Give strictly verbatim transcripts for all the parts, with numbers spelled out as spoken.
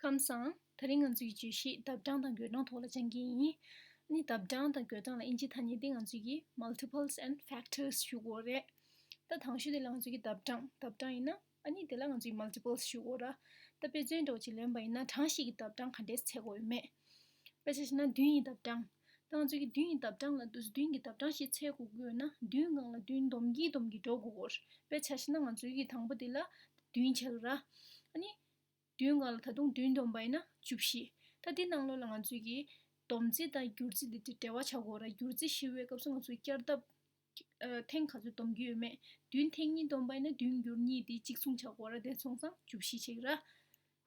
ཁམས་བཟང་། དེ་རིང་ང་ཚོའི་བརྗོད་གཞི་ལྡབ་གྲངས་དང་བགོད་གྲངས་ཐོག་ལ་སྦྱང་གི་ཡིན། ཨ་ནི་ལྡབ་གྲངས་དང་བགོད་གྲངས་ལ་ཨིན་ཇི་ཐ་སྙད་དེ་ང་ཚོས་ཀྱི་multiples and factors ཞུ་དགོས་རེད། ད་དང་ཤོས་དེ་ལ་ང་ཚོས་ཀྱི་ལྡབ་གྲངས་ལྡབ་གྲངས་ཡིན་ན་ཨ་ནི་དེ་ལ་ང་ཚོས་multiples ཞུ་དགོས་ར། ད་དཔེ་མཚོན་འདྲ་བོ་ཅིག་ལེན་པ་ཡིན་ན་གྲངས་ཤིག་གི་ལྡབ་གྲངས་ག་འདྲས་འཚོལ་དགོས་ཡོད་མེད། དཔེ་ཆ་བཞག་ན་བདུན་ཡི་ལྡབ་གྲངས། ད་ང་ཚོས་ཀྱི་བདུན་ཡི་ལྡབ་གྲངས་ལ་བདུན་གྱི་ལྡབ་གྲངས་ཤིག་འཚོལ་དགོས་ཀྱི་ཡོད་ན་བདུན་སྒང་ལ་བདུན་སྡོམ་གྱིས་སྡོམ་གྱིས་འགྲོ་དགོས་གོ། དཔེ་ཆ་བཞག་ན་ང་ཚོས་ཀྱི་དང་པོ་དེ་ལ་བདུན་ཆགས་ར། ཨ་ནི། བདུན་སྒང་ལ་ད་དུང་བདུན་སྡོམ་པ་ཡིན་ན་བཅུ་བཞི། ད་འདི་ནང་ལོགས་ལ་ང་ཚོས་ཀྱི་སྡོམ་རྩིས་དང་བསྒྱུར་རྩིས་འདི་འབྲེལ་བ་ཆགས་དགོས་ར། བསྒྱུར་རྩིས་ཞུ་བའི་སྐབས་སུ་ང་ཚོས་བསྐྱར་ལྡབ། ཨ། ཐེངས་ག་ཚོད་སྡོམ་རྒྱུ་ཡོད་མེད། བདུན་ཐེངས་གཉིས་སྡོམ་པ་ཡིན་ན་བདུན་བསྒྱུར་གཉིས་འདི་གཅིག་མཚུངས་ཆགས་དགོས་ར། དེ་སོང་ཙང་བཅུ་བཞི་ཆགས་ར།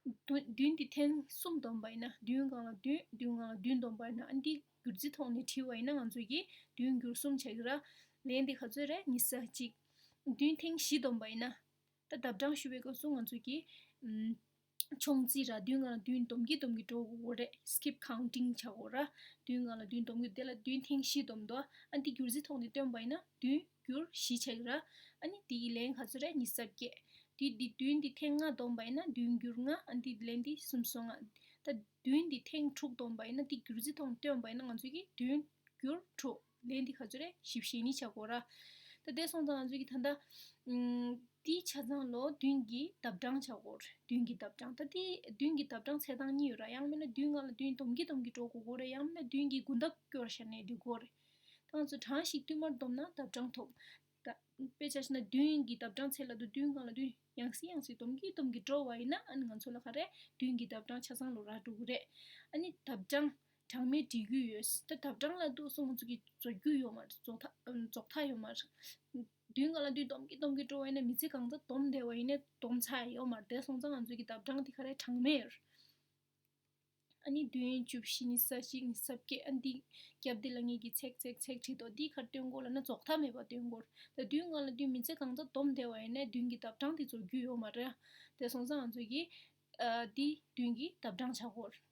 བདུན་བདུན་འདི་ཐེངས་གསུམ་སྡོམ་པ་ཡིན་ན་བདུན་སྒང་ལ་བདུན་བདུན་སྒང་ལ་བདུན་སྡོམ་པ་ཡིན་ན་ཨ་འདི་བསྒྱུར་རྩིས་ཐོག་ནས་བྲིས་པ་ཡིན་ན་ང་ཚོས་ཀྱི་བདུན་བསྒྱུར་གསུམ་ཆགས་ཀྱི་ར། ལན་འདི་ག་ཚོད་རེད། ཉི་ཤུ་རྩ་གཅིག་བདུན་ཐེངས་བཞི་སྡོམ་པ་ཡིན་ན། ད་ལྡབ་གྲངས་ཞུ་བའི་སྐབས་སུ་ང་ཚོས་ཀྱི་ཨམ། མཆོང་རྩིས་ར་བདུན་སྒང་ལ་བདུན་སྡོམ་གྱིས་སྡོམ་གྱིས་འགྲོ་དགོས་རེད། skip counting བྱ་དགོས་ར། བདུན་སྒང་ལ་བདུན་སྡོམ་གྱིས་དེ་ལ་བདུན་ཐེངས་བཞི་སྡོམ་དོ། ཨ་འདི་བསྒྱུར་རྩིས་ཐོག་ནས་བཏོན་པ་ཡིན་ན་བདུན་བསྒྱུར་བཞི་ཆགས་ཀྱི་ར། ཨ་ནི་དེ་ཡི་ལན་ག་ཚོད་རེད། ཉི་ཤུ་རྩ་བརྒྱད། དེ་འདི་བདུན་འདི་ཐེངས་ལྔ་བསྡོམས་པ་ཡིན་ན་བདུན་བསྒྱུར་ལྔ། ཨ་འདི་ལན་འདི་སུམ་ཅུ་སོ་ལྔ། ད་བདུན་འདི་ཐེངས་དྲུག་བསྡོམས་པ་ཡིན་ན་འདི་བསྒྱུར་རྩིས་ཐོག་བཏོན་པ་ཡིན་ན་ང་ཚོས་ཀྱི་བདུན་བསྒྱུར་དྲུག་ལན་འདི་ག་ཚོད་རེད། བཞི་བཅུ་ཞེ་གཉིས་བྱ་དགོས་ར། ད་དེ་སོང་ཙང་ང་ཚོས་ཀྱི་ད་ལྟ་ཨུམ། འདི་ཆ་ཚང་ལོ་བདུན་གྱི་ལྡབ་གྲངས་བྱ་དགོས་ར། བདུན་གྱི་ལྡབ་གྲངས། ད་འདི་བདུན་གྱི་ལྡབ་གྲངས་འཚོལ་སྟངས་གཉིས་ཡོད་ར། ཡང་མིན་ན་བདུན་སྒང་ལ་བདུན་སྡོམ་གྱིས་སྡོམ་གྱིས་འགྲོ་དགོས་དགོས་རེད། ཡང་མིན་ན་བདུན་གྱི་དགུང་ལྡབ་སྐྱོར་བྱས་ནས་འགྲིག་གོ་རེད། ད་ང་ཚོ་གྲངས་ཤིག་བསྟུད་མར་བསྡོམས་ན་ལྡབ་གྲངས་ཐོབ། ད་དཔེ་ཆ་བཞག་ན་བདུན་གྱི་ལྡབ་གྲངས་འཚོལ་ལབ་དུས་བདུན་སྒང་ལ་བདུན་ཡང་སེ་ཡང་སེ་སྡོམ་གྱིས་སྡོམ་གྱིས་འགྲོ་བ་ཡིན་ན་ཨ་ནི་ང་ཚོ་ལ་ག་རེ་བདུན་གྱི་ལྡབ་གྲངས་ཆ་ཚང་ལོ་རག་འགྲོ་གི་རེད། ཨ་ནི་ལྡབ་གྲངས་གྲངས་མེད་སྒྲིག་རྒྱུ་ཡོད། ད་ལྡབ་གྲངས་ལ་འདུག་སོང་ང་ཚོ་གི་རྫོགས་རྒྱུ་ཡོད་མ་རེད། རྫོགས་མཐའ་རྫོགས་མཐའ་ཡོད་མ་རེད། བདུན་སྒང་ལ་བདུན་སྡོམ་གྱིས་སྡོམ་གྱིས་འགྲོ་བ་ཡིན་ན་མི་ཚེ་གང་ཚ་སྡོམ་བསྡད་པ་ཡིན་ན་སྡོམ་ཚར་ཡོད་མ་རེད། དེ་སོང་ཙང་ང་ཚོ་གི་ལྡབ་གྲངས་དེ་ག་རེ་གྲངས་མེད་ཡོད་རེད། ཨ་ནི་བདུན་བཅུ་བཞི་ཉི་ཤུ་རྩ་གཅིག་ཉི་ཤུ་རྩ་བརྒྱད། ཨ་འདི་རྒྱབ་འདི་ལ་ངེད་ཀྱིས་ཚེག་ཚེག་ཚེག་བྲིས་ཏོ། འདི་ག་རེ་སྟོན་དགོས་ལབ་ན་རྫོགས་མཐའ་མེད་པ་སྟོན་དགོས། ད་བདུན་སྒང་ལ་བདུན་མི་ཚེ་གང་ཚ་སྡོམ་བསྡད་པ་ཡིན་ན་བདུན་གྱི་ལྡབ་གྲངས་དེ་རྫོགས་རྒྱུ་ཡོད་མ་རེད། དེ་སོང་ཙང་ང་ཚོས་ཀྱིས་ཨ་འདི་བདུན་གྱི་ལྡབ་གྲངས་བྱ་དགོས།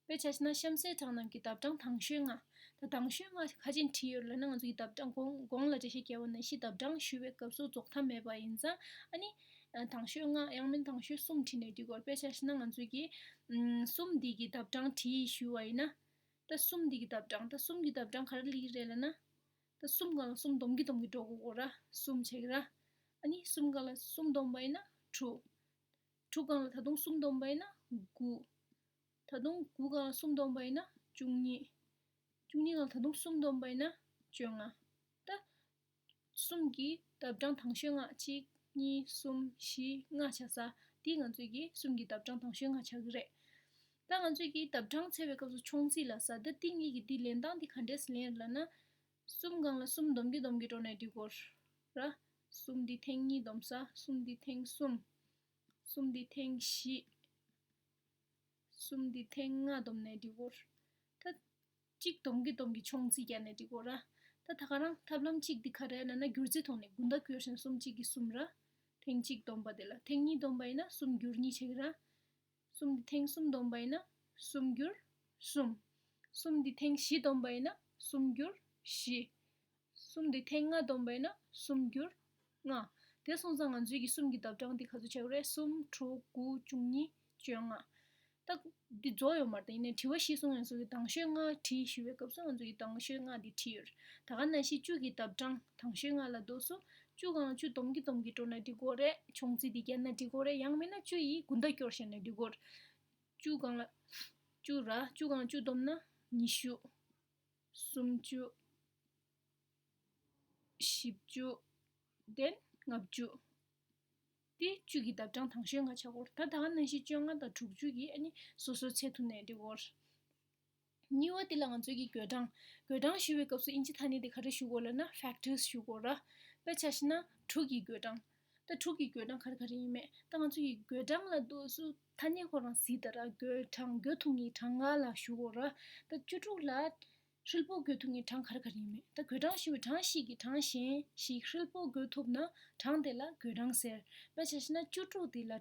དཔེ་ཆ་བཞག་ན་གཤམ་གསལ་གྲངས་རྣམས་ཀྱི་ལྡབ་གྲངས་དང་ཤོས་ལྔ། ད་དང་ཤོས་ལྔ་ག་ཅིག་བྲིས་ཡོད་ལབ་ན་ང་ཚོ་གི་ལྡབ་གྲངས་གོང་གོང་ལ་འགྲེལ་བཤད་བརྒྱབ་པ་ནང་བཞིན་ལྡབ་གྲངས་ཞུ་བའི་སྐབས་སུ་རྫོགས་མཐའ་མེད་པ་ཡིན་ཙང་ཨ་ནི། ཨ་དང་ཤོས་ལྔ་ཡང་མིན་དང་ཤོས་གསུམ་བྲིས་ནས་འགྲིག་གོ། དཔེ་ཆ་བཞག་ན་ང་ཚོས་ཀྱི་ཨམ་གསུམ་འདི་གི་ལྡབ་གྲངས་བྲིས་ཞུ་བ་ཡིན་ན། ད་གསུམ་འདི་གི་ལྡབ་གྲངས་ད་གསུམ་གྱི་ལྡབ་གྲངས་ག་རེ་སླེབས་ཀྱི་རེད་ལབ་ན། ད་གསུམ་སྒང་ལ་གསུམ་སྡོམ་གྱིས་སྡོམ་གྱིས་འགྲོ་དགོས་གོ་ར། གསུམ་བྱེད་ཀྱི་ར། ཨ་ནི་གསུམ་སྒང་ལ་གསུམ་སྡོམ་པ་ཡིན་ན་དྲུག་དྲུག་སྒང་ལ་ད་དུང་གསུམ་སྡོམ་པ་ཡིན་ན་དགུ། ད་དུང་དགུ་སྒང་ལ་གསུམ་སྡོམ་པ་ཡིན་ན་བཅུ་གཉིས། བཅུ་གཉིས་སྒང་ལ་ད་དུང་གསུམ་སྡོམ་པ་ཡིན་ན་བཅོ་ལྔ། ད་གསུམ་གྱི་ལྡབ་གྲངས་དང་ཤོས་ལྔ་གཅིག་གཉིས་གསུམ་བཞི་ལྔ་ཆགས་ས་འདི་ང་ཚོས་ཀྱི་གསུམ་གྱི་ལྡབ་གྲངས་དང་ཤོས་ལྔ་ཆགས་ཀྱི་རེད། ད་ང་ཚོས་ཀྱི་ལྡབ་གྲངས་འཚོལ་བའི་སྐབས་སུ་མཆོང་རྩིས་ལབ་ས་ད་འདི་གཉིས་ཀྱི་འདི་ལེན་སྟངས་འདི་ག་འདྲས་ལེན་ལབ་ན། གསུམ་སྒང་ལ་གསུམ་སྡོམ་གྱིས་སྡོམ་གྱིས་འགྲོ་ནས་འགྲིག་གོ་ར། གསུམ་འདི་ཐེངས་གཉིས་སྡོམ་ས་གསུམ་འདི་ཐེངས་གསུམ། གསུམ་འདི་ཐེངས་བཞི། གསུམ་འདི་ཐེངས་ལྔ་སྡོམ་ནས་འགྲིག་གོ། ད་གཅིག་སྡོམ་གྱིས་སྡོམ་གྱིས་མཆོང་རྩིས་བརྒྱབ་ནས་འགྲིག་གོ་ར། ད་ད་ག་རང་ཐབས་ལམ་གཅིག་འདི་ག་རེ་ལབ་ན་བསྒྱུར་རྩིས་ཐོག་ནས་དགུང་ལྡབ་སྐྱོར་བཞིན་གསུམ་གཅིག་གིས་གསུམ་ར། ཐེངས་གཅིག་སྡོམ་པ་དེ་ལ་ཐེངས་གཉིས་སྡོམ་པ་ཡིན་ན་གསུམ་བསྒྱུར་གཉིས་བྱེད་ཀྱི་ར། གསུམ་འདི་ཐེངས་གསུམ་སྡོམ་པ་ཡིན་ན་གསུམ་བསྒྱུར་གསུམ། གསུམ་འདི་ཐེངས་བཞི་སྡོམ་པ་ཡིན་ན་གསུམ་བསྒྱུར་བཞི། གསུམ་འདི་ཐེངས་ལྔ་བསྡོམས་པ་ཡིན་ན་གསུམ་བསྒྱུར་ལྔ། དེ་སོང་ཙང་ང་ཚོའི་གི་གསུམ་གྱི་ལྡབ་གྲངས་འདི་ག་ཚོད་ཆགས་ཀྱི་རེད། གསུམ་དྲུག་དགུ་བཅུ་གཉིས་བཅོ་ལྔ། ད་འདི་རྫོགས་ཡོད་མ་རེད། ད་ཡིན་ནའི་དྲི་བ་བཞི་གསུངས་ཡོང་ཙང་གི་དང་ཤོས་ལྔ་བྲིས་ཞུ་བའི་སྐབས་སུ་ང་ཚོ་གི་དང་ཤོས་ལྔ་འདི་བྲིས་ཡོད་རེད། ད་ག་ནང་བཞིན་བཅུ་གི་ལྡབ་གྲངས་དང་ཤོས་ལྔ་ལ་འདུག་སོ། བཅུ་སྒང་ལ་བཅུ་སྡོམ་གྱིས་སྡོམ་གྱིས་འགྲོ་ན་འགྲིག་གོ་རེད། མཆོང་རྩིས་འདི་བརྒྱབ་ན་འགྲིག་གོ་རེད། ཡང་མིན་ན་བཅུ་ཡི་དགུང་ལྡབ་སྐྱོར་བྱས་ན་འགྲིག་གོ་རེད། བཅུ་སྒང་ལ་བཅུ་ར་བཅུ་སྒང་ལ་བཅུ་སྡོམ་ན་ཉི་ཤུ། སུམ་ཅུ། བཞི་བཅུ། དེ་ལྔ་བཅུ། དེ་བཅུ་གི་ལྡབ་གྲངས་དང་ཤོས་ལྔ་ཆགས་ཀྱི་ཡོད་རེད། ད་ད་ག་ནང་བཞིན་བཅོ་ལྔ་དང་དྲུག་ཅུ་གི་ཨ་ནི་སོ་སོའི་ཚད་ཐུབ་ནས་འགྲིག་གི་ཡོད་རེད། གཉིས་པ་དེ་ལ་ང་ཚོའི་གི་བགོད་གྲངས། བགོད་གྲངས་ཞུ་བའི་སྐབས་སུ་ཨིན་ཇི་ཐ་སྙད་དེ་ག་རེ་ཞུ་དགོས་ལབ་ན་factors ཞུ་དགོས་ར། དཔེ་ཆ་བཞག་ན་དྲུག་གི་བགོད་གྲངས། ད་དྲུག་གི་བགོད་གྲངས་ག་རེ་ག་རེ་ཡིན་མེད། ད་ང་ཚོ་ཡི་བགོད་གྲངས་ལ་འདུག་སུ་ཐ་སྙད་ཁོ་རང་གཟིགས་དང་ར། བགོད་གྲངས་བགོད་ཐུབ་མཁན་གྲངས་ཀ་ལ་ཞུ་དགོས་ར། ད་བཅུ་དྲུག་ལ་ཧྲིལ་པོ་བགོད་ཐུབ་མཁན་གྲངས་ག་རེ་ག་རེ་ཡིན་མེད། ད་བགོད་གྲངས་ཞུ་བའི་གྲངས་ཤིག་གིས་གྲངས་གཞན་ཞིག་ཧྲིལ་པོ་བགོད་ཐུབ་ན་གྲངས་དེ་ལ་བགོད་གྲངས་ཟེར། དཔེ་ཆ་བཞག་ན་བཅུ་དྲུག་དེ་ལ་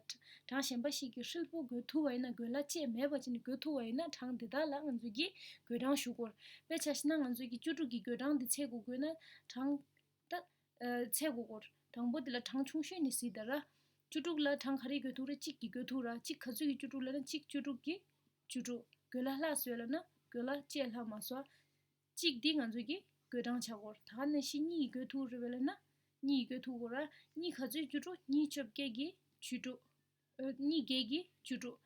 གྲངས་གཞན་པ་ཞིག་གིས་ཧྲིལ་པོ་བགོད་ཐུབ་པ་ཡིན་ན། བགོད་གླ་བཅས་མེད་པ་བྱས་ནས་བགོད་ཐུབ་པ་ཡིན་ན་གྲངས་དེ་དག་ལ་ང་ཚོས་ཀྱིས་བགོད་གྲངས་ཞུ་དགོས། དཔེ་ཆ་བཞག་ན་ང་ཚོས་ཀྱིས་བཅུ་དྲུག་གི་བགོད་གྲངས་དེ་འཚོལ་དགོས་དགོས་ན་གྲངས། ད། ཨ། འཚོལ་དགོས་སྐོར། དང་པོ་དེ་ལ་གྲངས་ཆུང་ཤོས་ནས་གཟིགས་དང་ར། བཅུ་དྲུག་ལ་གྲངས་ག་རེ་དགོས་ཐུག་རེད། གཅིག་གི་དགོས་ཐུག་ར། གཅིག་ག་ཚོད་ཀྱི་བཅུ་དྲུག་ལབ་ན་གཅིག་བཅུ་དྲུག་གི་བཅུ་དྲུག་བགོད་ལ་ལྷག་བཟོས་ལབ་ན་བགོད་ལ་བཅད་ལྷག་མ་བཟོ། གཅིག་འདི་ང་ཚོ་གི་བགོད་གྲངས་ཆག་གོ། ད་ག་ནང་བཞིན་གཉིས་ཀྱི་དགོས་ཐུག་རེད་པས་ལབ་ན་གཉིས་ཀྱི་དགོས་ཐུག་གོ་ར། གཉིས་ག་ཚོད་བཅུ་དྲུག་གཉིས་བཅོ་བརྒྱད་ཀྱི་བཅུ་དྲུག་ཨ་གཉིས་བརྒྱད་ཀྱི་བཅུ་དྲུག་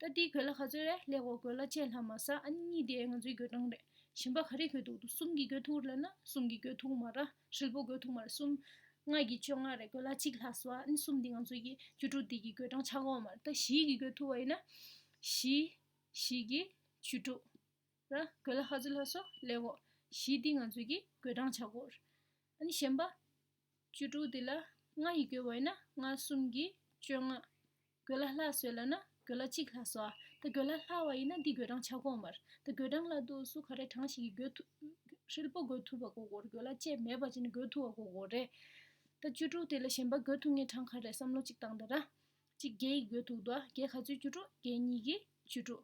ད་འདི་བགོད་ལ་ག་ཚོད་རེད། ལེགས་འོ། བགོད་ལ་བཅད་ལྷག་མ་ཟ། ཨ་ནི་གཉིས་དེ་ང་ཚོའི་བགོད་གྲངས་རེད། གཞན་པ་ག་རེ་དགོས་ཐུག་འདུག་གསུམ་གྱི་དགོས་ཐུག་ལབ་ན་གསུམ་གྱི་དགོས་ཐུག་མ་ར། ཧྲིལ་པོ་དགོས་ཐུག་མ་རེད། གསུམ་ལྔ་གི་བཅོ་ལྔ་རེད། བགོད་ལ་གཅིག་ལྷག་སོང་། ཨ་ནི་གསུམ་འདི་ང་ཚོའི་གི་བཅུ་དྲུག་འདི་གི་བགོད་གྲངས་ཆག་གོ་མ་རེད། ད་བཞི་གི་དགོས་ཐུག་པ་ཡིན་ན་བཞི། བཞི་གི་བཅུ་དྲུག་ར། བགོད་ལ་ག་ཚོད་ལྷག་སོང་། ལེགས་འོ། བཞི་འདི་ང་ཚོའི་གི་བགོད་གྲངས་ཆག་གོ། ཨ་ནི་གཞན་པ། བཅུ་དྲུག་འདི་ལ་ལྔ་ཡིས་བགོས་པ་ཡིན་ན་ལྔ་གསུམ་གྱིས་བཅོ་ལྔ། བགོད་ལ་ལྷག་བཟོས་ལབ་ན་བགོད་ལ་གཅིག་ལྷག་བཟོ། ཨ་ད་བགོད་ལ་ལྷག་པ་ཡིན་ན་འདི་བགོད་གྲངས་ཆག་གོ་མ་རེད། ད་བགོད་གྲངས་ལ་འདུག་སུ་ག་རེ་གྲངས་ཤིག་གིས་བགོད་ཐུབ། ཧྲིལ་པོ་བགོད་ཐུབ་པ་དགོས་གོ་རེད། བགོད་ལ་བཅད་མེད་པ་བྱས་ནས་བགོད་ཐུབ་པ་དགོས་གོ་རེད། ད་བཅུ་དྲུག་དེ་ལ་གཞན་པ་བགོད་ཐུབ་མཁན་གྲངས་ག་རེ་བསམ་བློ་གཅིག་བཏང་དང་ར། གཅིག་བརྒྱད་ཡིས་བགོད་ཐུབ་འདུག་ཨ། བརྒྱད་ག་ཚོད་བཅུ་དྲུག་བརྒྱད་གཉིས་ཀྱིས་བཅུ་དྲུག་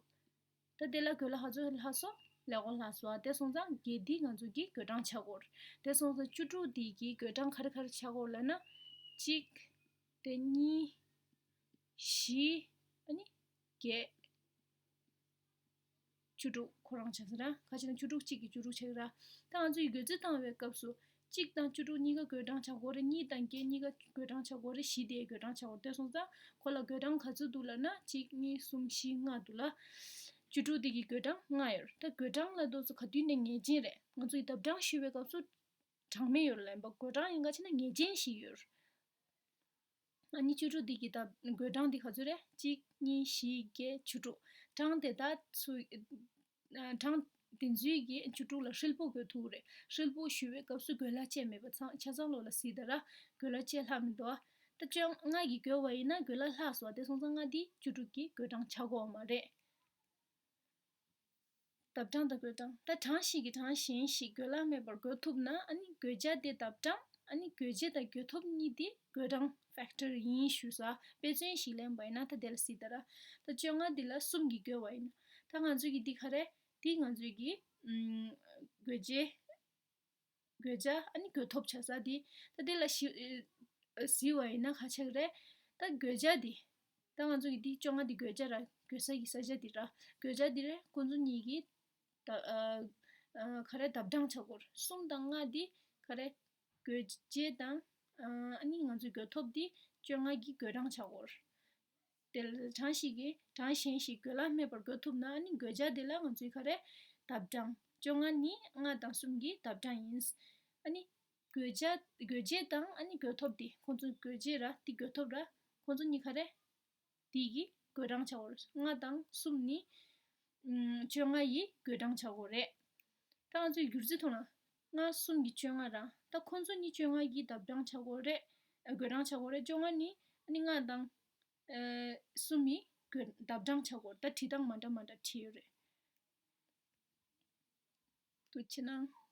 ད་དེ་ལ་བགོད་ལ་ག་ཚོད་ལྷག་སོང་། ལེགས་འོ་ལྷག་སོང་། དེ་སོང་ཙང་བརྒྱད་འདི་ང་ཚོ་གི་བགོད་གྲངས་ཆག་གོ། དེ་སོང་ཙང་བཅུ་དྲུག་འདི་གི་བགོད་གྲངས་ག་རེ་ག་རེ་ཆག་གོ་ལབ་ན། གཅིག་དེ་གཉིས། བཞི། ཨ་ནི་བརྒྱད། བཅུ་དྲུག་ཁོ་རང་ཆགས་ཟེར་ན་ཁ་ཅིག་ན་བཅུ་དྲུག་གཅིག་གི་བཅུ་དྲུག་ཆགས་ར། ད་ང་ཚོ་ཡི་བགོད་རྩིས་བཏང་བའི་སྐབས་སུ་གཅིག་དང་བཅུ་དྲུག་གཉིས་ཀ་བགོད་གྲངས་ཆག་གོ་རེད། གཉིས་དང་བརྒྱད་གཉིས་ཀ་བགོད་གྲངས་ཆག་གོ་རེད། བཞི་དེ་བགོད་གྲངས་ཆག་གོ་རེད། དེ་སོང་ཙང་ཁོ་ལ་བགོད་གྲངས་ག་ཚོད་འདུག་ལབ་ན་གཅིག་གཉིས་གསུམ་བཞི་ལྔ་འདུག་ལ། བཅུ་དྲུག་དེ་གི་བགོད་གྲངས་ལྔ་ཡོད་རེད། ད་བགོད་གྲངས་ལ་འདུག་སུ་ག་དུས་ནས་ངེས་ཅན་རེད། ང་ཚོ་ཡི་ལྡབ་གྲངས་ཞུ་བའི་སྐབས་སུ་གྲངས་མེད་ཡོད་རེད་ལབ་ཡིན་པ། བགོད་གྲངས་ཡིན་ག་ཕྱིན་ན་ངེས་ཅན་ཞིག་ཡོད་རེད། ཨ་ནི་བཅུ་དྲུག་འདི་གི་ད་བགོད་གྲངས་འདི་ག་ཚོད་རེད། གཅིག་གཉིས་བཞི་བརྒྱད་བཅུ་དྲུག་གྲངས་དེ་དག་ཚུ། ཨ་གྲངས་དེ་ཚོའི་གི་བཅུ་དྲུག་ལ་ཧྲིལ་པོ་བགོད་ཐུབ་རེད། ཧྲིལ་པོ་ཞུ་བའི་སྐབས་སུ་བགོད་ལ་བཅད་མེད་པ་ཚང་ཆ་ཚང་ལོག་ལ་གཟིགས་ད་ར། བགོད་ལ་བཅད་ལྷག་མི་འདུག་ཨ། ད་བཅོ་ལྔ་གི་བགོས་པ་ཡིན་ན་བགོད་ལ་ལྷག་སོང་། དེ་སོང་ཙང་ལྔ་འདི་བཅུ་དྲུག་གི་བགོད་གྲངས་ཆག་གོ་མ་རེད། ལྡབ་གྲངས་དང་བགོད་གྲངས། ད་གྲངས་ཤིག་གིས་གྲངས་གཞན་ཞིག་བགོད་ལ་མེད་པར་བགོད་ཐུབ་ན། ཨ་ནི་བགོད་བྱ་དེ་ལྡབ་གྲངས། ཨ་ནི་བགོད་བྱེད་དང་བགོད་ཐོབ་གཉིས་དེ་བགོད་གྲངས་factor ཡིན་ཞུ་ས། དཔེ་མཚོན་ཞིག་ལེན་པ་ཡིན་ན་ད་དེ་ལ་གཟིགས་ད་ར། ད་བཅོ་ལྔ་འདི་ལ་གསུམ་གྱིས་བགོས་པ་ཡིན་ན། ད་ང་ཚོས་ཀྱི་འདི་ག་རེ། འདི་ང་ཚོས་ཀྱི་ཨམ་བགོད་བྱེད། བགོད་བྱ་ཨ་ནི་བགོད་ཐོབ་བྱ་ས་དེ། ད་དེ་ལ་ཞི་ཨ་གཟིགས་པ་ཡིན་ན་ག་ཆགས་རེད། ད་བགོད་བྱ་དེ། ད་ང་ཚོ་གི་འདི་བཅོ་ལྔ་འདི་བགོད་བྱ་ར། བགོད་ས་གི་ས་ཆ་འདི་ར། བགོད་བྱ་འདི་རེད། ཁོང་ཚོ་གཉིས་ཀྱི་ད་ཨ་ཨ་ག་རེ་ལྡབ་གྲངས་ཆགས་གོ་ར། གསུམ་དང་ལྔ་འདི་ག་རེ། བགོད་བྱེད་དང་ཨ་ཨ་ནི་ང་ཚོའི་བགོད་ཐོབ་འདི་བཅོ་ལྔ་གི་བགོད་གྲངས་ཆགས་གོ་ར། དེ་ལ་གྲངས་ཤིག་གིས་གྲངས་གཞན་ཞིག་བགོད་ལ་མེད་པར་བགོད་ཐུབ་ན། ཨ་ནི་བགོད་བྱ་དེ་ལ་ང་ཚོའི་ག་རེ། ལྡབ་གྲངས། བཅོ་ལྔ་ནི་ལྔ་དང་གསུམ་གྱི་ལྡབ་གྲངས་ཡིན། ཨ་ནི་བགོད་བྱ་བགོད་བྱེད་དང་ཨ་ནི་བགོད་ཐོབ་དེ་ཁོང་ཚོ་བགོད་བྱེད་ར་དེ་བགོད་ཐོབ་ར། ཁོང་ཚོ་གཉིས་ག་རེ། དེ་གི་བགོད་གྲངས་ཆགས་གོ་ར། ལྔ་དང་གསུམ་ནི་ཨམ་བཅོ་ལྔ་ཡི་བགོད་གྲངས་ཆགས་གོ་རེད། ད་ང་ཚོའི་བསྒྱུར་རྩིས་ཐོག་ན་ལྔ་གསུམ་གྱི་བཅོ་ལྔ་ར། ད་ཁོང་ཚོ་གཉིས་བཅོ་ལྔ་གི་ལྡབ་གྲངས་ཆགས་གོ་རེད། ཨ་བགོད་གྲངས་ཆགས་གོ་རེད། བཅོ་ལྔ་ནི་ཨ་ནི་ལྔ་དང་ཨ་གསུམ་ཡི་བགོད་ལྡབ་གྲངས་ཆགས་གོ་རེད། ད་བྲིས་སྟངས་མ་འདྲ་མ་འདྲ་བྲིས་ཡོད་རེད། ཐུགས་རྗེ་གནང་།